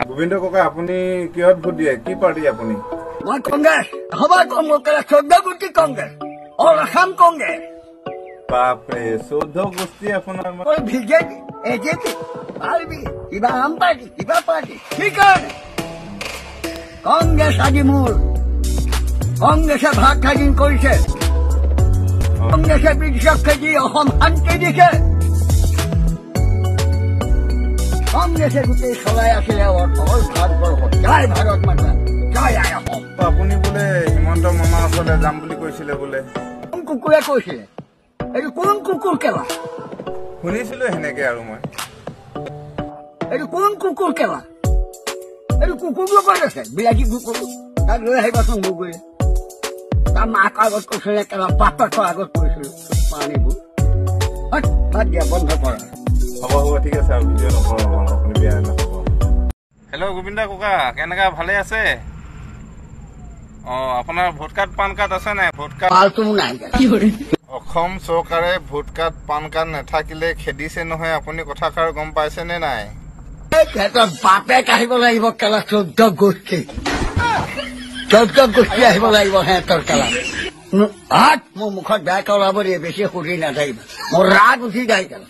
গোবিন্দ ককা, আপুনি কিহত ভোট দিয়ে? কি পাৰ্টি আপুনি? মই কংগ্ৰেছ। সবাই কংগ্ৰেছ, 14 গোষ্ঠী কংগ্ৰেছ, অল আসাম কংগ্ৰেছ। বাপৰে, 14 গোষ্ঠী আপোনাৰ? বিজেপি, এজেপি, আৰ বি, কিবা আম পাৰ্টি, কিবা পাৰ্টি, কি কাৰণে কংগ্ৰেছ আজি মোৰ। কংগ্ৰেছে ভাগ স্বাধীন কৰিছে, কংগ্ৰেছে ব্ৰিটিছক খেদি অসম শান্তি দিছে, কংগ্ৰেছে গোটেই চলাই আছিলে অল ভাৰতবৰ্ষত। জয় ভাৰত মাতা, জয় আই অসম। আপুনি বোলে হিমন্ত মামা ওচৰলৈ যাম বুলি কৈছিলে বোলে? কোন কুকুৰে কৈছিলে এইটো? কোন কুকুৰ কেলা? শুনিছিলো সেনেকে আৰু মই। এইটো কোন কুকুৰ কেলা? এইটো কুকুৰটো ক'ত আছে? বিলাসী কুকুৰ, তাক লৈ আহিবাচোন মোৰ গৈ। তাৰ মাকৰ আগত কৈছিলে কেলা, বাপেকৰ আগত কৈছিলো পানীবোৰ। বাদ দিয়া, বন্ধ কৰা। হ'ব হ'ব, ঠিক আছে, আৰু ভিডিঅ' নকৰোঁ, আপুনি বেয়া নাপাব। হেল্ল' গোবিন্দ ককা, কেনেকা, ভালে আছে? অ, আপোনাৰ ভোট কাৰ্ড পান কাৰ্ড আছে নাই? Vote card? নাই। অসম চৰকাৰে ভোট কাৰ্ড পান কাৰ্ড নাথাকিলে খেদিছে নহয়, আপুনি কথাষাৰ গম পাইছে নে নাই? বাপেক আহিব লাগিব কেলা, 14 গোষ্ঠী, 14 গোষ্ঠী আহিব লাগিব সিহঁতৰ কেলা। মোৰ মুখত বেয়াকে ওলাব দিয়ে, বেছি সুধি নাথাকিবা, মোৰ ৰাগ উঠি যায় কেলা।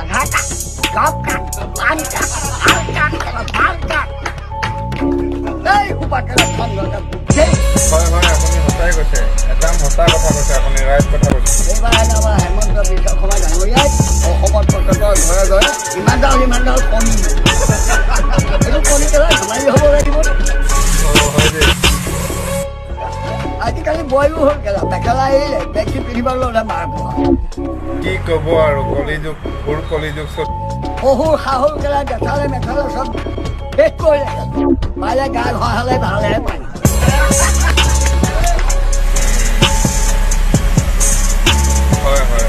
আধাৰ card, job card, PAN card, Aadhaar card, PAN card, এই সোপা কেলা। হয় হয়, আপুনি সঁচাই কৈছে, একদম সঁচা কথা কৈছে আপুনি, ৰাইট কথা কৈছে। এইবাৰ আমাৰ হেমন্ত বিশ্ব শৰ্মা ডাঙৰীয়াই অসমত প্ৰত্যেকৰ ঘৰে ঘৰে ইমানডাল ইমানডাল কণী, এইটো কণী কেলা ধেমালি হ'ব লাগিব? আজিকালি বয়ো হ'ল কেলা, মেখেলা এৰিলে, বেগটো পিন্ধিব ল'লে মাৰ পোৱা। কি ক'ব আৰু, কলিযুগ, ঘোৰ কলিযুগ। শহুৰ শাহুৰ কেলা জেঠালে মেঠালে চব শেষ কৰিলে। পাৰিলে গা ঘঁহালে ভালহে পায়। হয় হয়।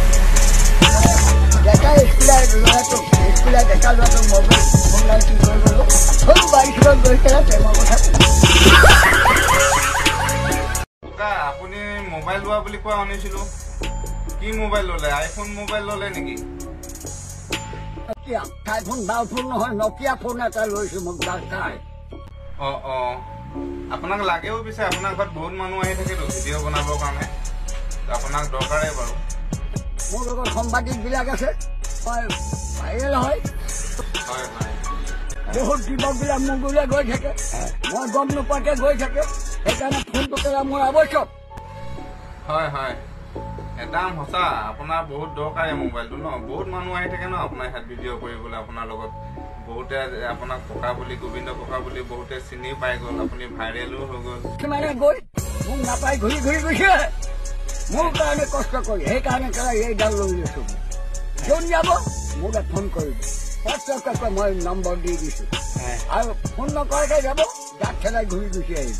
ডেকা স্কুলীয়া ল'ৰাটোক, স্কুলীয়া ডেকা ল'ৰাটোক মোবাইল ফোনডাল কি কৰি গ'লো, সৰু বাইকত গৈ পেলাই প্ৰেমৰ কথা। ককা, আপুনি মোবাইল লোৱা বুলি কোৱা শুনিছিলো, কি মোবাইল ল'লে? আইফোন মোবাইল ল'লে নেকি? নকিয়া, আইফোন বাউফোন নহয়, নকিয়া ফোন এটা লৈছো, মোক দৰকাৰ। অ অ, আপোনাক লাগেও পিছে, আপোনাৰ ঘৰত বহুত মানুহ আহি থাকেতো ভিডিঅ' বনাবৰ কাৰণে, আপোনাক দৰকাৰেই বাৰু। মোৰ লগত সাংবাদিক বিলাক আছে, মই ভাইৰেল হয়। হয় হয়। বহুত যুৱকবিলাক মোৰ গুৰিলৈ গৈ থাকে, মই গম নোপোৱাকে গৈ থাকে, সেইকাৰণে ফোনটো কেলা মোৰ আৱশ্যক। হয় হয়, একদম সঁচা, আপোনাৰ বহুত দৰকাৰী মোবাইলটো ন, বহুত মানুহ আহি থাকে ন আপোনাৰ ইয়াত ভিডিঅ' কৰিবলৈ, আপোনাৰ লগত বহুতে আপোনাক ককা বুলি, গোবিন্দ ককা বুলি বহুতে চিনি পাই গ'ল, আপুনি ভাইৰেলো হৈ গ'ল। কিছুমানে গৈ মোক নাপাই ঘূৰি ঘূৰি গৈছে, মোৰ কাৰণে কষ্ট কৰি, সেইকাৰণে কেলা এইডাল লৈ লৈছো। যোন যাব মোলৈ ফোন কৰিব, প্ৰত্যেককে মই নম্বৰ দি দিছো, আৰু ফোন নকৰাকে যাব, গাঁত ঠেলাই ঘূৰি গুচি আহিব।